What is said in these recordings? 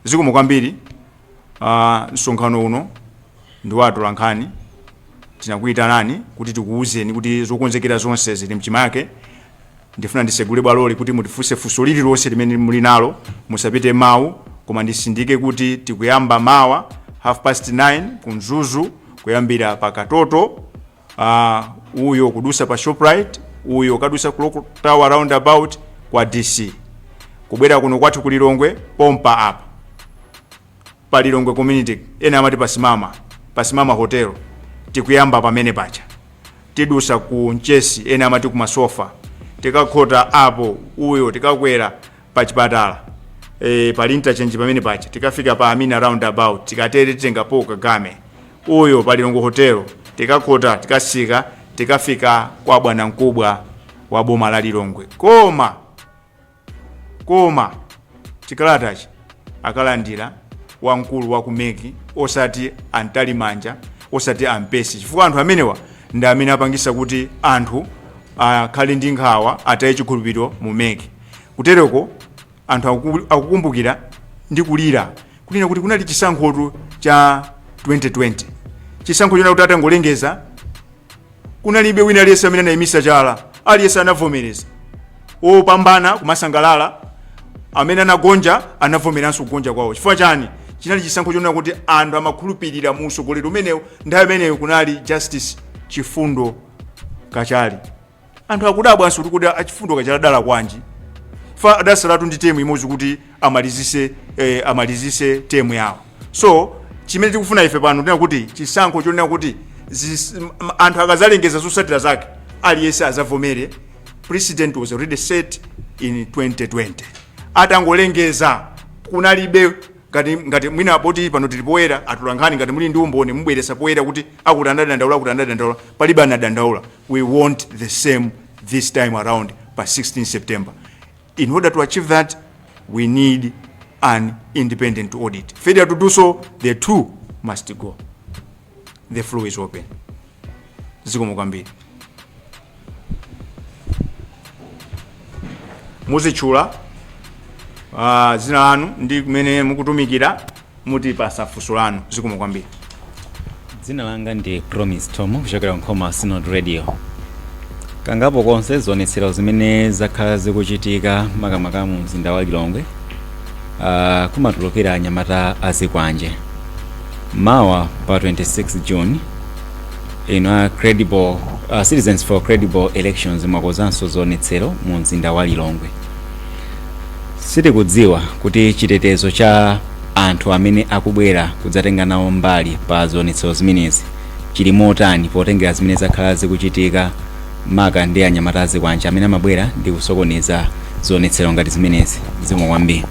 Zikomo kwambiri. Msonkhano uno ndi wa atolankhani. Tinakuyitanani kuti tikuwuzeni kuti zokonzekera zonse zili mchimake. Ndifuna ndisegule bwaloli kuti mutifunse funso lililonse limene muli nalo. Musapite mawu, koma ndisindike kuti tikuyamba mawa 9:30 ku Mzuzu, kuyambira pa Katoto, uyo kudusa pa Shoprite, uyo kadusa Clock Tower roundabout kwa DC, kubwera kuno kwathu ku Lilongwe pompa apa pa Lilongwe Community, ena amati pasimama, Pasimama Hotel. Tikuyamba pamene pacha, tidusa ku Mchesi, ena amati ku Masofa, tikakhota apo uyo tikakwera pa chipatala, pali interchange pamene pacha, tikafika pa Amina roundabout, tikatere titenga Paul Kagame, uyo pa Lilongwe Hotel, tikakhota, tikasika, tikafika kwa bwana mkubwa wa boma la Lilongwe. Koma chikalatachi akalandira wamkulu wa ku MEC, osati a Mtalimanja, osati a Mpesi, chifukwa anthu amenewa ndi amene apangisa kuti anthu akhale ndi nkhawa, ataye chikhulupiriro mu MEC. Kutereko anthu akukumbukira ndi kulira kunena kuti kunali chisankhotu cha 2020, chisankho chona kuti atangolengeza kunalibe wina aliyense amene anayimisa chala, aliyense anavomereza, wopambana kumasangalala, amene anagonja anavomeranso kugonja kwawo. Chifukwa chani? Chinali chisankho chonena kuti anthu amakhulupirira mu usogoleri umenewu. Nthawi imeneyo kunali Justice Chifundo Kachali. Anthu akudabwanso kuti achifundo Kachali adala kwanji fa adasalatu ndi term imodzi kuti amalizise term yawo. So chimene tikufuna ife pano tinena kuti chisankho chonena kuti anthu akazalengeza zotsatira zake, aliyense azavomere. President was already set in 2020. Atangolengeza kunalibe ngati mwina poti pano tili poyera, atolankhani, ngati muli ndi umboni mubweresa poyera kuti akuti anadandaula, akuti anadandaula. Palibe anadandaula. We want the same this time around pa 16 September. In order to achieve that, we need an independent audit. Failure to do so, the two must go. The floor is open. Zikomo kwambiri. Muzitchula dzina lanu ndi kumene mukutumikira, mutipasa funso lanu. Zikomo kwambiri. Dzina langa ndi Promise Tom kuchokera ku Nkhoma Synod Radio. Kangapo konse zionetsero zimene zakhala zikuchitika, makamaka mu mzinda wa Lilongwe, kumatulukira anyamata azikwanje. Mawa pa 26 June, inu a Citizens for Credible Elections mwakonzanso zionetsero mu mzinda wa Lilongwe. Sitikudziwa kuti chitetezo cha anthu amene akubwera kudzatenga nawo mbali pa zionetsero zimenezi chili motani, potengera zimene zakhala zikuchitika maka ndi anyamata azikwanje amene amabwera ndi kusokoneza zionetsero ngati zimenezi. Zikomo kwambiri.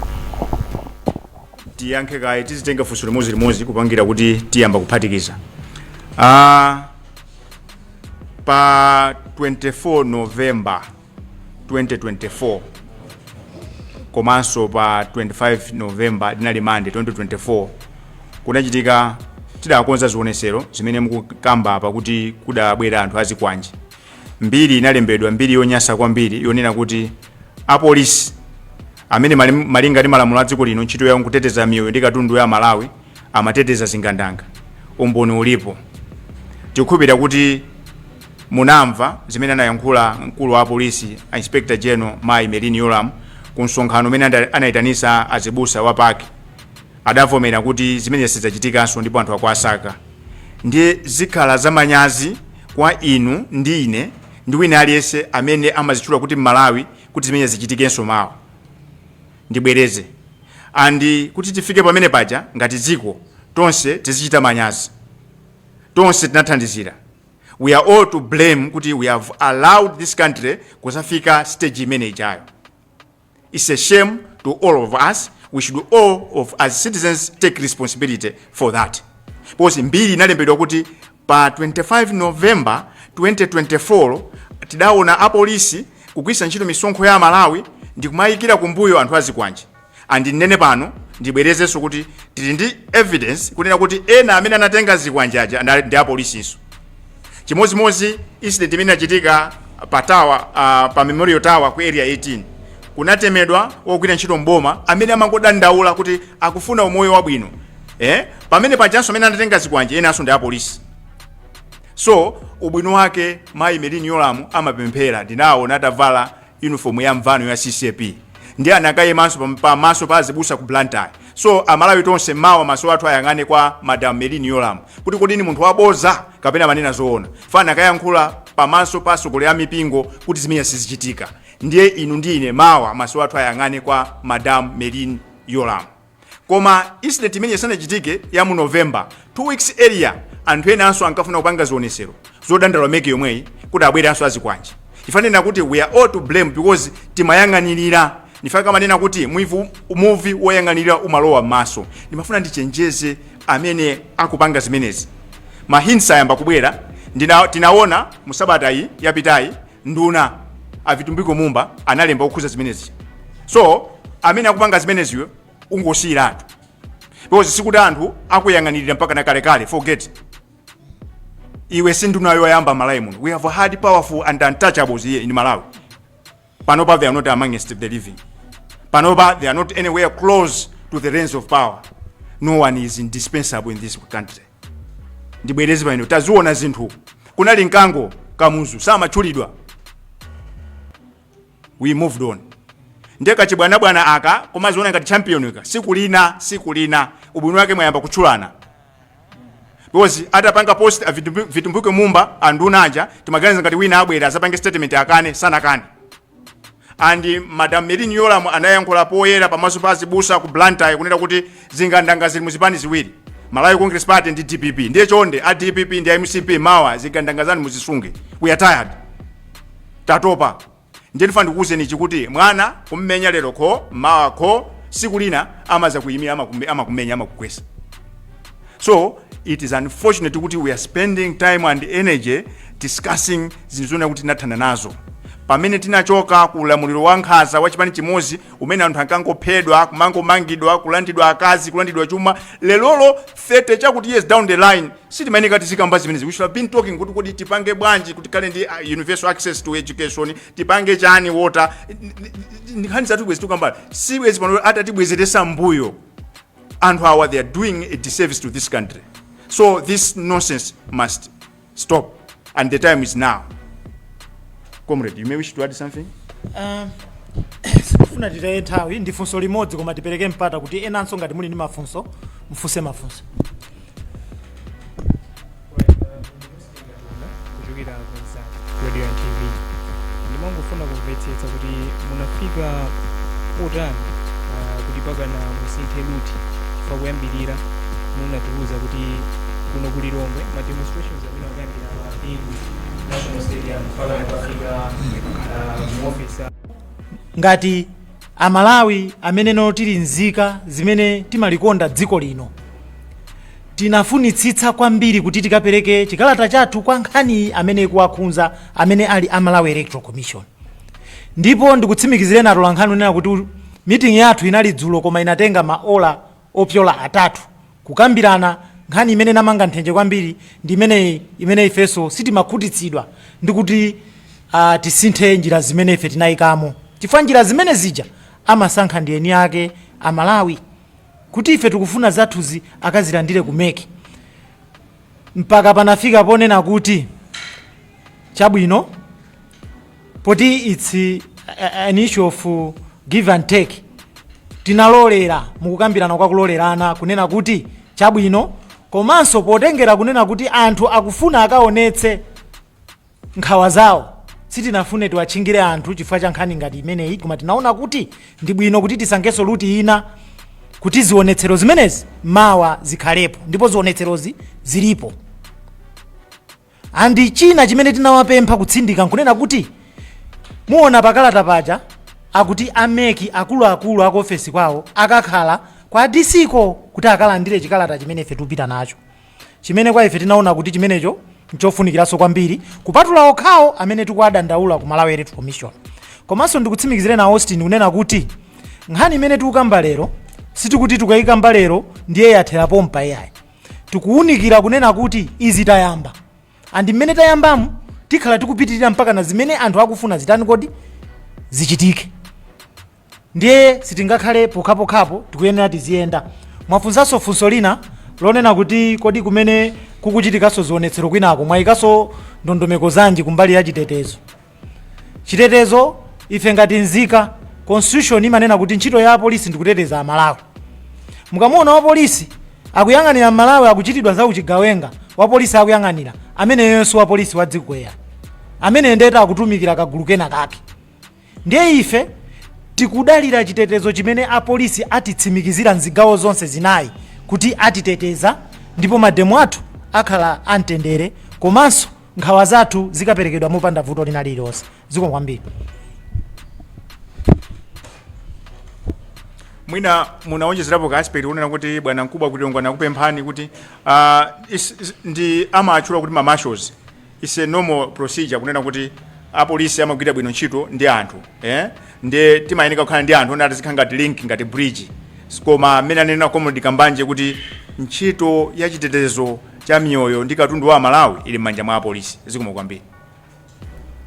Tiyankhe kaye, tizitenga funso limodzi kupangira kuti tiyamba kuphatikiza. Pa 24 November 2024 komanso pa 25 November, linali Mande, 2024, kunachitika, tidakonza zionesero zimene mukukamba apa kuti kudabwera anthu azikwanje. Mbiri inalembedwa, mbiri yonyasa kwambiri, yonena kuti apolisi amene malinga ndi malamulo a dziko lino ntchito yawo nkuteteza miyoyo ndi katundu ya Malawi, amateteza zingandanga. Umboni ulipo. Tikukhulupirira kuti munamva zimene anayankhula mkulu wa apolisi, a Inspector General Mayi Merlyne Yolamu, ku msonkhano umene anayitanisa azibusa wa PAC. Adavomera kuti zimene sizidzachitikanso ndipo anthu akuwasaka. Ndiye zikhala zamanyazi kwa inu ndi ine ndi wina aliyense amene amazitchula kuti Mmalawi kuti zimene zichitikenso mawa. Ndibwereze, and kuti tifike pamene paja ngati dziko tonse tizichita manyazi. Tonse tinathandizira. We are all to blame kuti we have allowed this country kusafika stage imene ijayo. It's a shame to all of us. We should all of as citizens take responsibility for that, because mbiri inalembedwa kuti pa 25 November 2024 tidaona apolisi kugwiritsa ntchito misonkho ya Malawi ndi kumayikira kumbuyo anthu azikwanje. And ndinene pano, ndibwerezenso kuti tili ndi evidence kunena kuti ena amene anatenga zikwanje aja ndi apolisinso. Chimodzimodzi incident imene inachitika pa tower, pa Memorial Tower ku Area 18. Kunatemedwa wogwira ntchito mboma amene amangodandaula kuti akufuna umoyo wabwino, eh? Pamene pajanso amene anatenga zikwanje enanso ndi apolisi. So ubwino wake mayi Merlyne Yolamu amapemphera, ndinaona atavala uniform ya mvano ya CCAP, ndi anakayimanso pamaso pa azibusa ku Blantyre. So Amalawi tonse, mawa maso athu ayang'ane kwa Madam Merlyne Yolamu kuti kodi ni munthu waboza kapena manena zoona? Fana akayankhula pamaso pa atsogoleri a mipingo kuti zimene sizichitika. Ndiye inu ndi ine, mawa maso athu ayang'ane kwa Madam Merlyne Yolamu. Koma incident imene isanachitike ya mu November, 2 weeks earlier, anthu enanso ankafuna kupanga zionesero zodandaula MEC yomweyi kuti abweranso azikwanje. Ifanena kuti we are all to blame because timayang'anirira. Ndifaka kamanena kuti muvi woyang'anirira umalowa m'maso. Ndimafuna ndichenjeze amene akupanga zimenezi. Ma hints ayamba kubwera. Tinaona musabata iyi yapitayi nduna a Vitumbiko Mumba analemba kukhuza zimenezi. So amene akupanga zimeneziyo, ungosiyiratu, because sikuti anthu akuyang'anirira mpaka na kalekale. Forget, iwe si nduna yoyamba Malawi muno. We have had powerful and untouchables here in Malawi. Panopa they are not amongst the living. Panopa they are not anywhere close to the reins of power. No one is indispensable in this country. Ndibwereze pano, taziona zinthu. Kunali mkango, Kamuzu samatchulidwa. We moved on. Ndiye kachibwanabwana aka komaziona ngati champion ka, siku lina, siku lina ubwino wake mwayamba kutchulana, because atapanga post a Vitumbiko Mumba, anduna aja, timaganiza ngati wina abwera azapange statement akane. Sanakane. And Madam Merlyne Yolamu anayankhula poyera pamaso pa azibusa ku Blantyre kunena kuti zingandanga zili muzipani ziwiri, Malawi Congress Party ndi DPP. Ndiye chonde, a DPP ndi a MCP, mawa zigandanga zanu muzisunge. We are tired, tatopa. Ndiye ndifuna ndikuwuzeni ichi, kuti mwana kummenya lero kho, mawa kho, siku lina amaza kuyimira, amakumenya, amakugwesa. So it is unfortunate kuti we are spending time and energy discussing zinthu zona kuti tinathana nazo pamene tinachoka ku ulamuliro wa nkhanza wa chipani chimodzi umene anthu ankangophedwa, kumangomangidwa, kulandidwa akazi, kulandidwa chuma. Lelolo, 30 chakuti years down the line, sitimayeneka tizikamba zimenezi. We should have been talking kuti kodi tipange bwanji kuti kale ndi universal access to education, tipange chani, water. Nkhani zathu bwezi tikamba sibwezi pano atatibwezeresa mbuyo. Anthu awa, they are doing a disservice to this country. So this nonsense must stop and the time is now. Comrade, you may wish to add something. Sifuna titaye nthawi ndi funso limodzi, koma tipereke mpata kuti enanso ngati muli ndi mafunso mfunse mafunso. Kuchokera ku Radio and TV, ndimangofuna kumvetsetsa kuti munafika potani kuti pakana musinthe route, chifukwa kuyambirira munatiuza kuti kuno ku Lilongwe ma demonstrations amene akuyambira pa Bingu National Stadium mpaka kukafika mu office. Ngati Amalawi amene no tili nzika zimene timalikonda dziko lino, tinafunitsitsa kwambiri kuti tikapereke chikalata chathu kwa nkhani amene ikuwakhudza, amene ali a Malawi Electoral Commission. Ndipo ndikutsimikizireni atolankhani unena kuti meeting yathu inali dzulo, koma inatenga maola opyola 3 kukambirana nkhani imene namanga nthenje kwambiri ndi imeneyi, imene ifenso sitimakhutitsidwa ndi kuti tisinthe njira zimene ife tinayikamo, chifukwa njira zimene zija amasankha ndi eni ake Amalawi kuti ife tikufuna zathuzi akazilandire ku MEC. Mpaka panafika ponena kuti chabwino, poti it's an issue of give and take, tinalolera mukukambirana kwa kulolerana kunena kuti chabwino, komanso potengera kunena kuti anthu akufuna akaonetse nkhawa zawo, sitinafune tiwatchingire anthu chifukwa cha nkhani ngati imeneyi, koma tinaona kuti ndi bwino kuti tisankhenso route ina kuti zionetsero zimenezi mawa zikhalepo, ndipo zionetserozi zilipo. And china chimene tinawapempha kutsindika nkunena kuti muona pakalata paja akuti a MEC akuluakulu aku ofesi kwawo akakhala kwa DC ko kuti akalandire chikalata chimene ife tikupita nacho, chimene kwa ife tinaona kuti chimenecho nchofunikiranso kwambiri kupatula okhawo amene tikuwadandaula ku Malawi Electoral Commission. Komanso ndikutsimikizire na Austin kunena kuti nkhani imene tikukamba lero, sitikuti tikayikamba lero ndiye yathera pompa, iyayi. Tikuwunikira kunena kuti izi tayamba, and mmene tayambamu tikhala tikupitirira mpaka na zimene anthu akufuna zitani kodi zichitike. Ndiye sitingakhale pokhapokhapo, tikuyenera tiziyenda. Mwafunsanso funso lina lonena kuti kodi kumene kukuchitikanso zionetsero kwinako mwayikanso ndondomeko zanji kumbali ya chitetezo? Chitetezo, ife ngati nzika, constitution imanena kuti ntchito ya apolisi ndikuteteza Amalawi. Mukamuona wapolisi akuyang'anira Mmalawi akuchitidwa za uchigawenga, wapolisi akuyang'anira ameneyonso wapolisi wa dzikweya amene ndeta akutumikira kagulu kena kake. Ndiye ife tikudalira chitetezo chimene apolisi atitsimikizira mzigawo zonse zinayi kuti atiteteza, ndipo mademo athu akhala amtendere komanso nkhawa zathu zikaperekedwa mopanda vuto lina lililonse. Zikomo kwambiri. Mwina munawonjezerapo ka aspect kunena kuti bwana mkubwa kuti ngwana kupemphani kuti ndi amatchula kuti ma marshals. Is a normal procedure kunena kuti apolisi amagwira bwino ntchito ndi anthu, eh? Ndiye timayeneka kukhala ndi anthu onati azikhala ngati link, ngati bridge. Koma amene anena Comrade Kambanje kuti ntchito ya chitetezo cha miyoyo ndi katundu wa Malawi ili m'manja mwa apolisi. Zikomo kwambiri.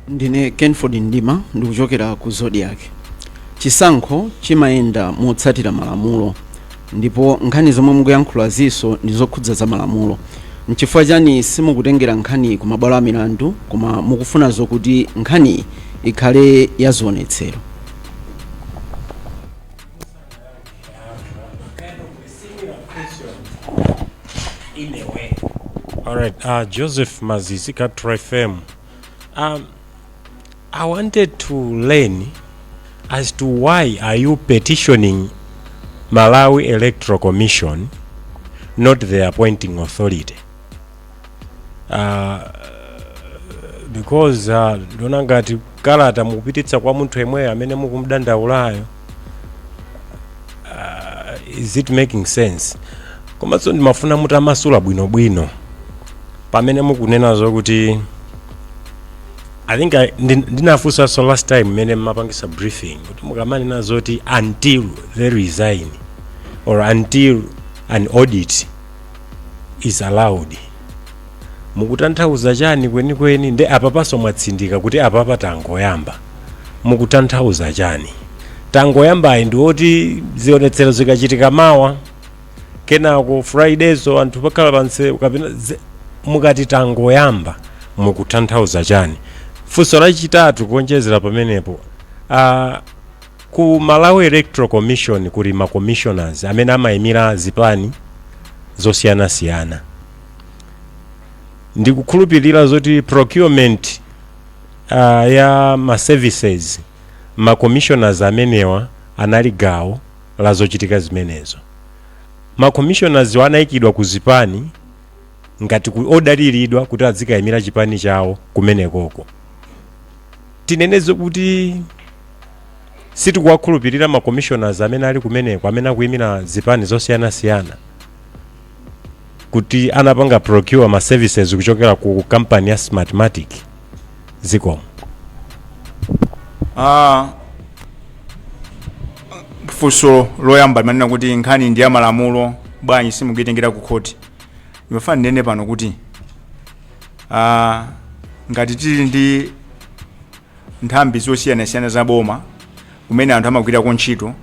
Ndine Kenford Ndima, ndikuchokera ku Zodiak. Chisankho chimayenda motsatira malamulo, ndipo nkhani zomwe mukuyankhula zinso ndi zokhudza za malamulo. Nchifukwa chani simukutengera nkhani ku mabwalo a milandu, koma mukufuna zokuti nkhani ikhale ya zionetsero? All right, Joseph Mazizi, Katro FM. I wanted to learn as to why are you petitioning Malawi Electoral Commission, not the appointing authority? Because ndona ngati kalata mukupititsa kwa munthu yemweyo amene mukumdandaulayo. Is it making sense? Komanso ndimafuna mutamasula bwinobwino pamene mukunena zokuti, I think ndinafunsanso last time mmene mmapangisa briefing, kuti mukamanena zoti until they resign or until an audit is allowed, mukutanthauza chani kwenikweni? Ndi apapanso mwatsindika kuti apapa tangoyamba, mukutanthauza chani tangoyambayi? Ndi oti zionetsero zikachitika mawa, kenako Fridayso anthu pakhala pansewu, kapena mukati tangoyamba mukutanthauza chani? Funso lachitatu kuonjezera pamenepo, ku Malawi Electoral Commission kuli ma commissioners amene amayimira zipani zosiyanasiyana. Ndikukhulupirira zoti procurement ya ma services, ma commissioners amenewa anali gawo la zochitika zimenezo. Ma commissioners anayikidwa ku zipani ngati odaliridwa kuti azikayimira chipani chawo kumenekoko. Tinenezo kuti sitikuwakhulupirira ma commissioners amene ali kumeneko, amene akuyimira zipani zosiyanasiyana, kuti anapanga procure ma services kuchokera ku kampani ya Smartmatic? Zikomo. Funso loyamba limanena kuti nkhani ndi ya malamulo, bwanji simukuyitengera ku khoti? Ndimafuna ndinene pano kuti ngati tili ndi nthambi zosiyanasiyana za boma kumene anthu amagwirako ntchito,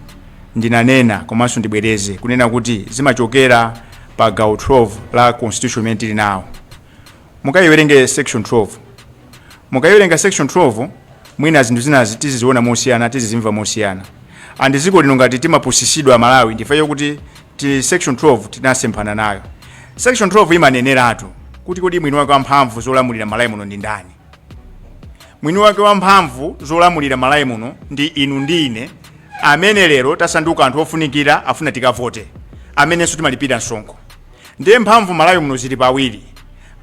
ndinanena komanso ndibwereze kunena kuti zimachokera pa gawo 12 la constitution imene tili nawo. Mukayiwerenge section 12. Mukayiwerenga section 12, mwina zinthu zinazi tiziziona mosiyana, tizizimva mosiyana. And dziko lino ngati timapusisidwa Malawi, ndife kuti ti section 12 tinasemphana nayo. Section 12 imaneneratu kuti kodi mwini wake wamphamvu zolamulira Malawi muno ndi ndani? Mwini wake wamphamvu zolamulira Malawi muno ndi inu ndi ine, amene lero tasanduka anthu ofunikira, afuna tikavote, amenenso timalipira msonkho. Ndiye mphamvu Malawi muno zili pawiri,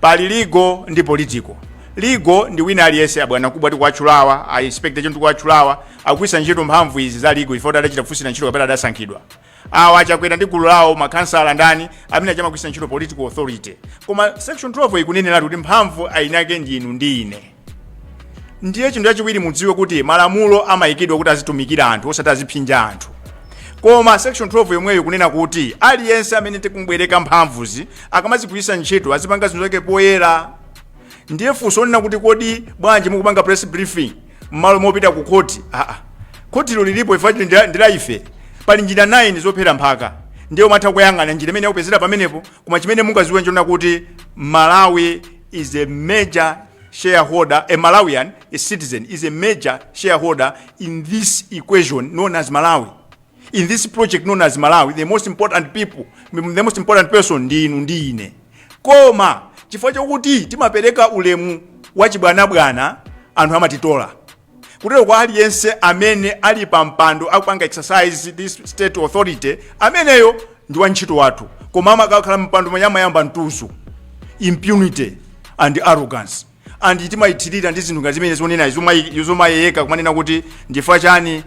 pali legal ndi political. Legal ndi wina aliyense, abwana kubwa tikuwatchulawa, a inspector general tikuwatchulawa, akugwiritsa ntchito mphamvu izi za legal ifo adachita kufunsira ntchito kapena adasankhidwa. Awa achakwera ndi gulu lawo, makhansala ndani amene achamagwiritsa ntchito political authority. Koma section 12 ikuneneratu kuti mphamvu ayinake ndi inu ndi ine. Ndiye chinthu chachiwiri, mudziwe kuti malamulo amayikidwa kuti azitumikira anthu, osati azipsinja anthu. Koma section 12 yomweyo kunena kuti aliyense amene tikumubwereka mphamvuzi akamazigwiritsa ntchito azipanga zinthu zake poyera. Ndiye funso lonena kuti kodi bwanji mukupanga press briefing mmalo mopita ku khoti, aa, Khotilo lilipo, ife ndila ife. Pali njira 9 zophera mphaka, ndiye umatha kuyang'ana njira imene yakupezera pamenepo. Koma chimene mungaziwe nchona kuti Malawi is a major shareholder, a Malawian, a citizen, is a major shareholder in this equation known as Malawi, in this project known as Malawi. The most important people, the most important person ndi inu ndi ine. Koma chifukwa chokuti timapereka ulemu wachibwanabwana, anthu amatitola. Kutero kwa aliyense amene ali pa mpando akupanga exercise this state authority, ameneyo ndi wantchito wathu. Koma amakakhala mpando manyamayamba mtuzu, impunity and arrogance, and timayithirira ndi zinthu ngati zimene zonena zomayeyeka kumanena kuti ndifa chani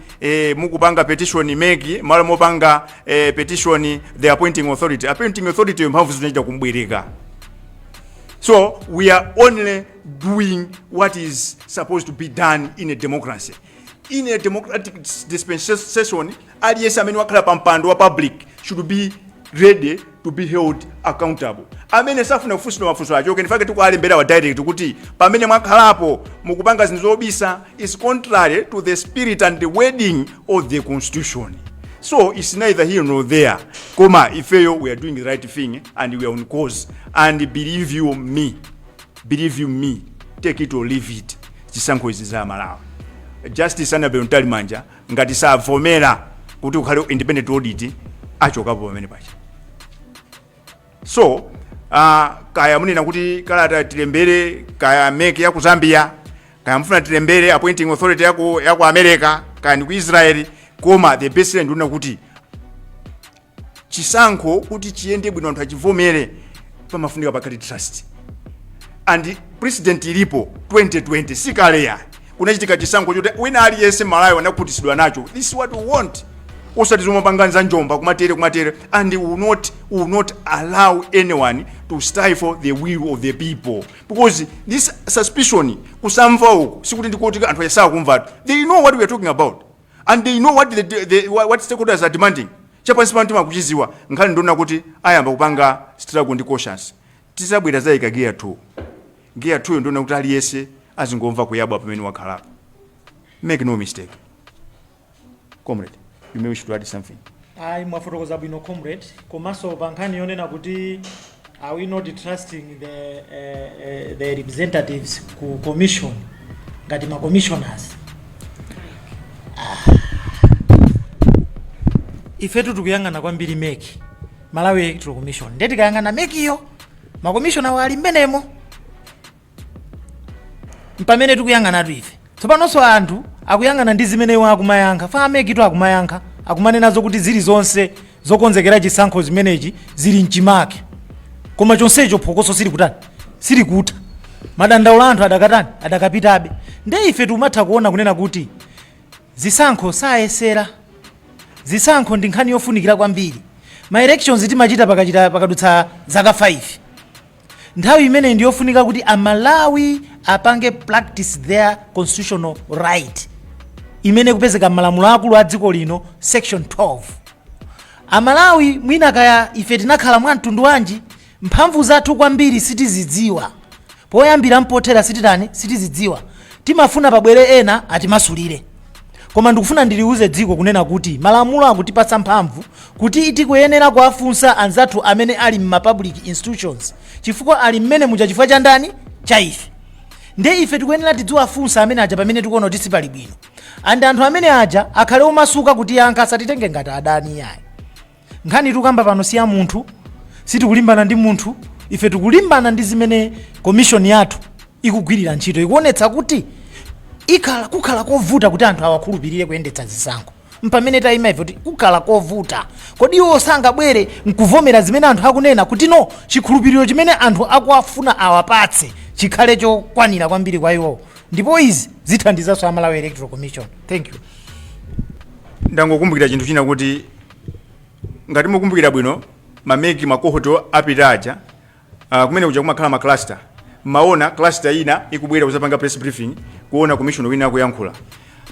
mukupanga petition MEC malo mopanga petition the appointing authority. Appointing authority yo mphamvu zinachita kumbwereka. So we are only doing what is supposed to be done in a democracy. In a democratic dispensation, aliyense amene wakhala pa mpando wa public should be ready to be held accountable. Amene safuna kufunsidwa mafunso achoke. In fact, tikualembera wa direct kuti pamene mwakhalapo mukupanga zinthu zobisa is contrary to the spirit and the wording of the constitution. So it's neither here nor there, koma ifeyo we are doing the right thing and we are on course. And believe you me, believe you me, take it or leave it, chisankho izi za Malawi, Justice Annabel Mtalimanja ngati savomera kuti ukhale independent audit, achokapo pamene pacha. So kaya munena kuti kalata tilembere kaya MEC ya ku Zambia, kaya mufuna tilembere appointing authority yaku America, kaya ndi ku Israel, koma the best line ndikuona kuti chisankho kuti chiyende bwino, anthu achivomere, pamafunika pakhale trust. And precedent ilipo, 2020 sikaleya kunachitika chisankho choti wina aliyense Malawi anakhutitsidwa nacho. This is what we want, osati zomapanga njomba kumatere kumatere. And we will not allow anyone to stifle the will of the people, because this suspicion, kusamva uku, sikuti ndikuti anthu asawa kumvatu. They know what we are talking about and they know what stakeholders are demanding. Chapansi pa mtima kuchiziwa. Nkhani ndiona kuti ayamba kupanga struggle ndi conscience. Tizabwera zayika gear 2. Gear 2 ndiona kuti aliyense azingomva kuyabwa pamene wakhalapo. Make no mistake. Comrade, you may wish to add something. Ayi, mwafotokoza bwino, comrade. Komanso pa nkhani yonena kuti are we not trusting the representatives ku commission ngati ma commissioners, ifetu tikuyang'ana kwambiri MEC, Malawi Electoral Commission. Ndiye tikayang'ana MEC iyo, ma commissioner wali mmenemo, mpamene tikuyang'anatu ife. Tsopanonso anthu akuyang'ana ndi zimene iwo akumayankha. Fa a MEC tu akumayankha, akumanenazo kuti zilizonse zokonzekera chisankho zimenechi zili mchimake, koma chonsecho phokoso sili kutani, sili kutha. Madandaulo anthu adakatani, adakapitabe. Nde ife timatha kuona kunena kuti zisankho sayesera. Zisankho ndi nkhani yofunikira kwambiri. Ma elections timachita pakachita pakadutsa zaka 5. Nthawi imeneyi ndiyofunika kuti Amalawi apange practice their constitutional right imene kupezeka m'malamulo akulu a dziko lino, section 12. Amalawi mwina kaya ife tinakhala mwa mtundu wanji, mphamvu zathu kwambiri sitizidziwa, poyambira mpothera sititani, sitizidziwa. Timafuna pabwere ena atimasulire. Koma ndikufuna ndiliuze dziko kunena kuti malamulo akutipatsa mphamvu kuti tikuyenera kuwafunsa anzathu amene ali mma public institutions, chifukwa ali mmene muja chifukwa cha ndani? Cha ife. Ndiye ife tikuyenera tidziwafunsa amene aja pamene tikuona kuti sipali bwino, and anthu amene aja akhale omasuka kutiyankha, asatitenge ngati adani yayi. Nkhani tikukamba pano si ya munthu, sitikulimbana ndi munthu. Ife tikulimbana ndi zimene commission yathu ikugwirira ntchito. Ikuonetsa kuti ikhala kukhala kovuta kuti anthu awakhulupirire kuyendetsa zisankho. Mpamene tayima ife kuti kukhala kovuta. Kodi iwo sangabwere nkuvomera zimene anthu akunena kuti no, chikhulupiriro chimene anthu akuwafuna awapatse chikhale chokwanira kwambiri kwa iwowo? Ndipo izi zithandizanso a Malawi Electoral Commission. Thank you. Ndangokumbukira chinthu china, kuti ngati mukumbukira bwino, ma MEC ma cohort apita aja, kumene kuja kumakhala ma cluster. Maona cluster ina ikubwera kuzapanga press briefing, kuona commissioner wina akuyankhula.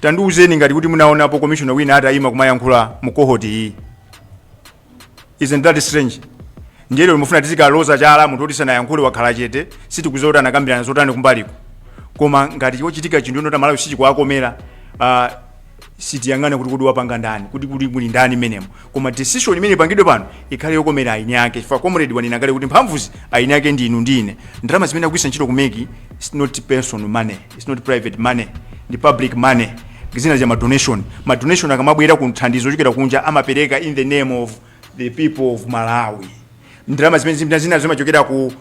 Tandiuzeni ngati kuti munaonapo commissioner wina atayima kumayankhula mu cohort iyi. Isn't that strange? Ndiye lero mufuna tizikaloza chala munthu oti sanayankhule, wakhala chete, sitikuziwa kuti anakambirana zotani kumbaliko. Koma ngati chochitika chinthu ndota Malawi sichikuwakomera, Sitiyang'ana kuti kuti wapanga ndani, kuti kuti muli ndani menemo, koma decision imene ipangidwe pano ikhale yokomera eni ake, chifukwa comrade wanena kale kuti mphamvuzi eni ake ndi inu ndi ine. Ndalama zimene akugwiritsa ntchito ku MEC, it's not personal money, it's not private money, ndi public money. Zina za ma donation, ma donation akamabwera ku thandizo ochokera kunja, amapereka in the name of the people of Malawi. Ndalama zimene zina zimachokera ku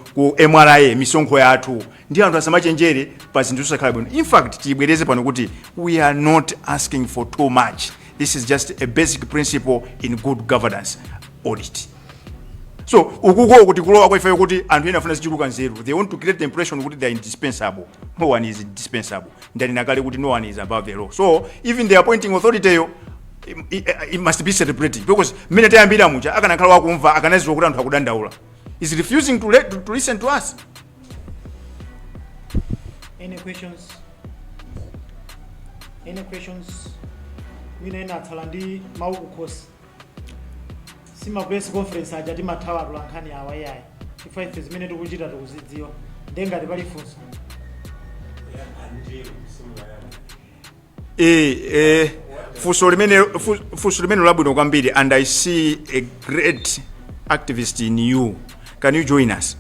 MRA, misonkho yathu, ndi anthu asamachenjere pa zinthu zosakhala bwino. In fact, tiyibwereze pano kuti we are not asking for too much. This is just a basic principle in good governance, audit. So ukuko kuti kulowa kwa ifeyo kuti anthu ena afuna zichuluka nzeru, they want to create the impression kuti they are indispensable. No one is indispensable. Ndanena kale kuti no one is above the law. So even the appointing authority yo, it must be celebrated, because mmene tayambira muja, akanakhala wakumva akanaziwa kuti anthu akudandaula. Is refusing to listen to us. Any questions? Any questions? Mwina ena atsala ndi mawu kukhosi. Sima press conference aja timathawa atolankhani awa, iyayi, chifukwa ife zimene tikuchita tikuzidziwa. Ndiye ngati pali funso. Funso limene labwino kwambiri, and I see a great activist in you. Can you join us?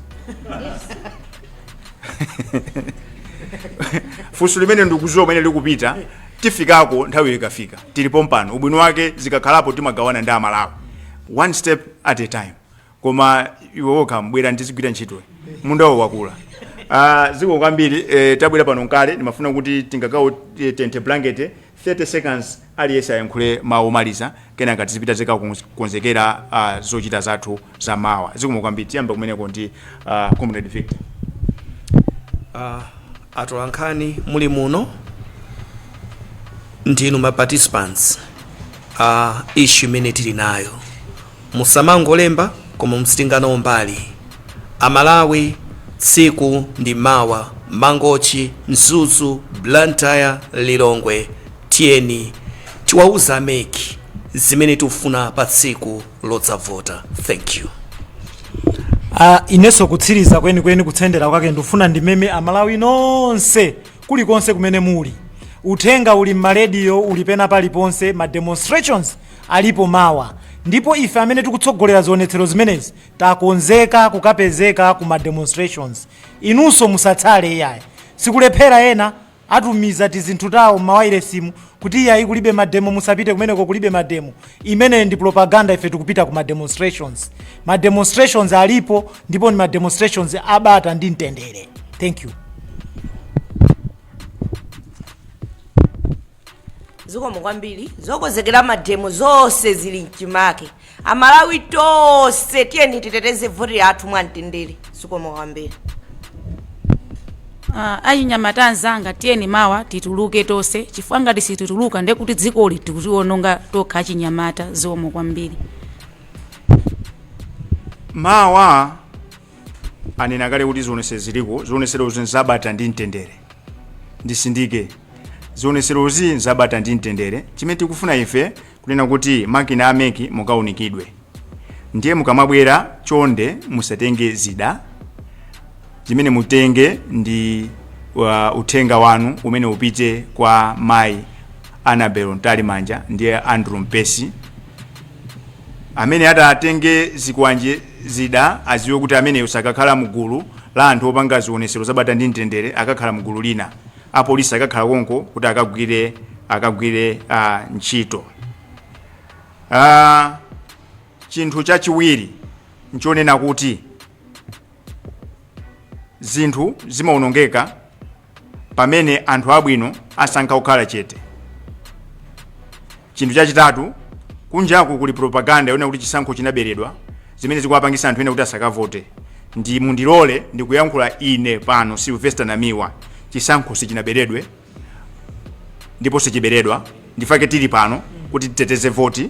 Funso limene ndikuziwa umene likupita, tifikako nthawi ikafika. Tilipo mpano. Ubwino wake zikakhalapo timagawana ndi Amalawi, one step at a time. Koma iwe wokha mbwera ndizigwira ntchito, mundawo wakula. Ziko kwambiri. Tabwera pano nkale, ndimafuna kuti tingakawo tente blanket 30 seconds, aliyense ayankhule mawu omaliza, kenaka tizipita zikakonzekera zochita zathu za mawa. Zikomo kwambiri. Tiyamba kumeneko ndi Comrade Victor. Atolankhani muli muno, ndinu ma participants a issue imene tili nayo. Musamangolemba, koma musitenga nawo mbali. Amalawi, tsiku ndi mawa. Mangochi, Mzuzu, Blantyre, Lilongwe, tiyeni tiwauza a MEC zimene tikufuna pa tsiku lodzavota. Thank you. Inenso kutsiriza kwenikweni, kutsendera kwake, ndikufuna ndimeme Amalawi nonse kulikonse kumene muli. Uthenga uli m'marediyo, uli pena paliponse. Ma demonstrations alipo mawa, ndipo ife amene tikutsogolera zionetsero zimenezi takonzeka kukapezeka ku ma demonstrations. Inunso musatsale iyayi. Sikulephera, ena atumiza tizinthu tawo m'mawairesimu kuti iyayi, kulibe ma demo, musapite kumeneko, kulibe ma demo. Imeneyi ndi propaganda. Ife tikupita ku ma demonstrations. Ma demonstrations alipo, ndipo ndi ma demonstrations abata ndi mtendere. Thank you. Zikomo kwambiri. Zokonzekera ma demo zonse zili mchimake. Amalawi tonse, tiyeni titeteze voti yathu mwamtendere. Zikomo kwambiri. Achinyamata anzanga, tiyeni mawa tituluke tonse, chifukwa ngati sitituluka ndekuti dzikoli tikutiononga tokha achinyamata. Zikomo kwambiri. Mawa anena kale kuti zionesero ziliko. Zioneserozi nzabata ndi mtendere. Ndisindike, zioneserozi nzabata ndi mtendere. Chimene tikufuna ife kunena kuti makina a MEC mukaunikidwe. Ndiye mukamabwera, chonde musatenge zida. Chimene mutenge ndi uthenga wanu umene upite kwa mayi Annabel Mtalimanja ndiye Andrew Mpesi. Amene atatenge zikwanje, zida, aziwe kuti ameneyo sakakhala mgulu la anthu opanga zionesero zabata ndi mtendere, akakhala mgulu lina. Apolisi akakhala konko kuti akagwire ntchito. Chinthu chachiwiri nchonena kuti zinthu zimawonongeka pamene anthu abwino asankha kukhala chete. Chinthu chachitatu, kunjaku kuli propaganda yonena kuti chisankho chinaberedwa, zimene zikuwapangisa anthu ena kuti asakavote. Ndi mundilole ndikuyankhula ine pano, Sylvester Namiwa, chisankho sichinaberedwe ndipo sichiberedwa. Ndifake tili pano kuti titeteze voti,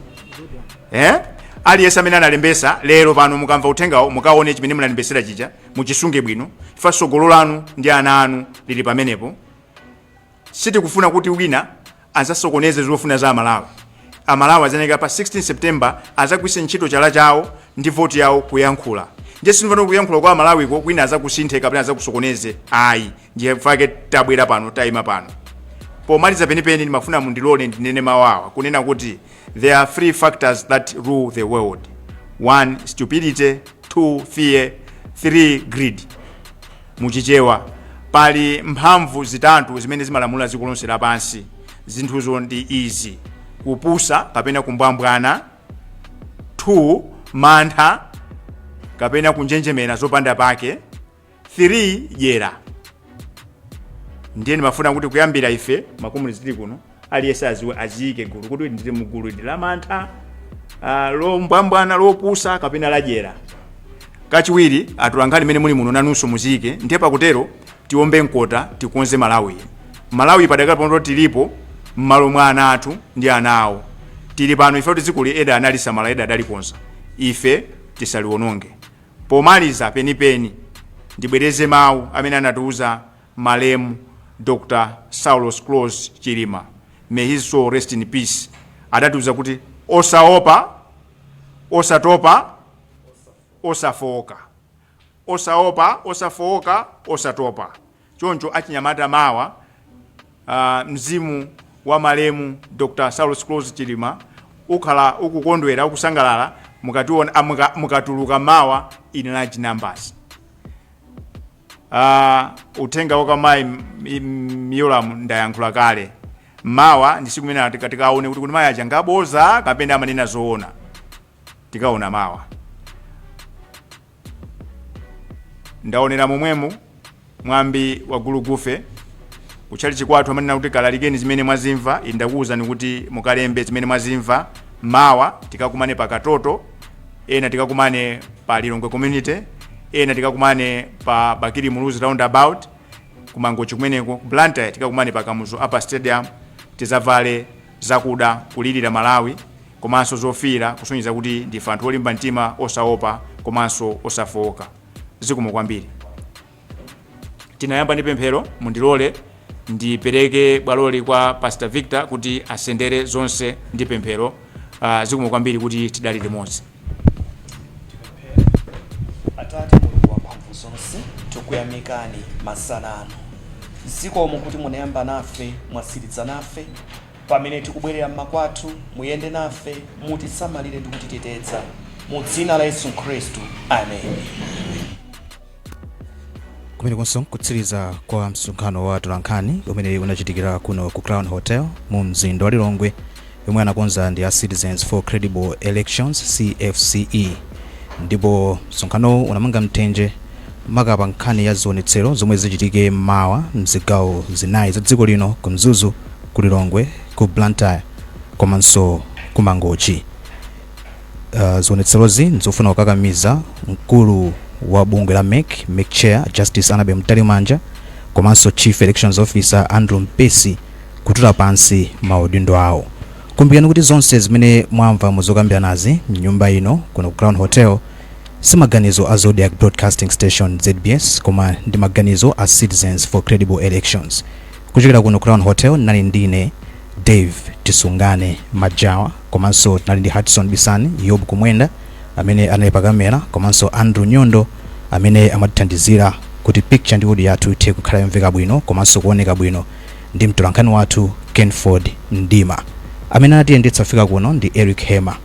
eh? Aliyense amene analembesa lero pano, mukamva uthengawo, mukaone chimene munalembesera chija, muchisunge bwino. Ifa tsogolo lanu ndi ana anu lili pamenepo. Sitikufuna kuti wina azasokoneze zofuna za Amalawi. Amalawi azaneka pa 16 September, azagwise ntchito chala chawo ndi voti yawo kuyankhula. Ndiye sinifuna kuyankhula kwa Amalawiko kwina azakusinthe kapena azakusokoneze, ayi. Ndiye fake tabwera pano, tayima pano. Pomaliza penipeni, ndimafuna mundilole ndinene mawawa kunena kuti there are three factors that rule the world: one, stupidity; two, fear; three, greed. Muchichewa, pali mphamvu zitatu zimene zimalamula dziko lonse lapansi. Zinthuzo ndi izi: kupusa kapena kumbwambwana, 2, mantha kapena kunjenjemera zopanda pake, 3, dyera. Ndiye ndimafuna kuti kuyambira ife makomuni tili kuno, aliyense aziwe, aziyike gulu kuti ndili mugulu ndi la mantha, lombwambwana, lopusa kapena ladyera. Kachiwiri, atolankhani imene muli muno, nanunso muziyike. Ndiye pakutero tiombe mkota, tikonze Malawi. Malawi padakali pano tilipo m'malo mwa ana athu ndi ana awo. Tili pano ife kuti dzikoli eda analisamala, eda adalikonza, ife tisaliwononge. Pomaliza penipeni, ndibwereze mawu amene anatiuza malemu Dr Saulos Klaus Chilima, may his soul rest in peace. Adatiuza kuti osaopa, osatopa, osafowoka. Osaopa, osafowoka, osatopa. Choncho achinyamata, mawa mzimu wa malemu Dr Saulos Klaus Chilima ukhala ukukondwera, ukusangalala mukationa, mukatuluka mawa in large numbers. Uthenga wakamayi Miyolamu ndayankhula kale. Mawa ndi siku imene tikaone kuti mayi aja ngaboza kapena amanena zoona. Tikaona mawa. Ndaonera momwemo mwambi wa gulugufe kutchalichi kwathu amanena kuti kalalikeni zimene mwazimva. Ine ndakuwuzani kuti mukalembe zimene mwazimva. Mawa tikakumane pa Katoto, ena tikakumane pa Lilongwe Community, ena tikakumane pa Bakili Muluzi roundabout kumangochi kumeneko, ku Blantyre tikakumane pa Kamuzu Upper Stadium. Tizavale zakuda kulirira Malawi, komanso zofiira kusonyeza kuti ndife anthu olimba mtima, osaopa komanso osafowoka. Zikomo kwambiri. Tinayamba ndi pemphero. Mundilole ndipereke bwaloli kwa Pastor Victor kuti asendere zonse ndi pemphero. Zikomo kwambiri kuti tidali limodzi. Atate Mulungu wamphamvu zonse, tikuyamikani masana ano. Zikomo kuti munayamba nafe, mwatsiridza nafe. Pamene tikubwerera mmakwathu, muyende nafe, mutisamalire ndi kutiteteza, mu dzina la Yesu Khristu, amen. Kumenekonso kutsiriza kwa msonkhano wa atolankhani umene unachitikira kuno ku Crown Hotel mu mzinda wa Lilongwe, yomwe anakonza ndi a Citizens for Credible Elections, CFCE. Ndipo msonkhanowu unamanga mthenje maka pa nkhani ya zionetsero zomwe zichitike mawa mzigawo zinayi za dziko lino: ku Mzuzu, ku Lilongwe, ku Blantyre komanso ku Mangochi. Zionetserozi nzofuna kukakamiza mkulu wa bungwe la MEC, MEC Chair Justice Annabel Mtalimanja, komanso Chief Elections Officer Andrew Mpesi kutula pansi maudindo awo. Kumbukirani kuti zonse zimene mwamva muzokambiranazi mnyumba ino kuno ku Crown Hotel si maganizo a Zodiac Broadcasting Station, ZBS, koma ndi maganizo a Citizens for Credible Elections. Kuchokera kuno Crown Hotel, nali ndine Dave Tisungane Majawa, komanso tinali ndi Hudson Bisani, Yob Kumwenda amene anali pa kamera, komanso Andrew Nyondo amene amatithandizira kuti picture ndi audio yathu ithe kukhala yomveka bwino komanso kuoneka bwino, ndi mtolankhani wathu Kenford Ndima. Amene anatiyendetsa kufika kuno ndi Eric Hema.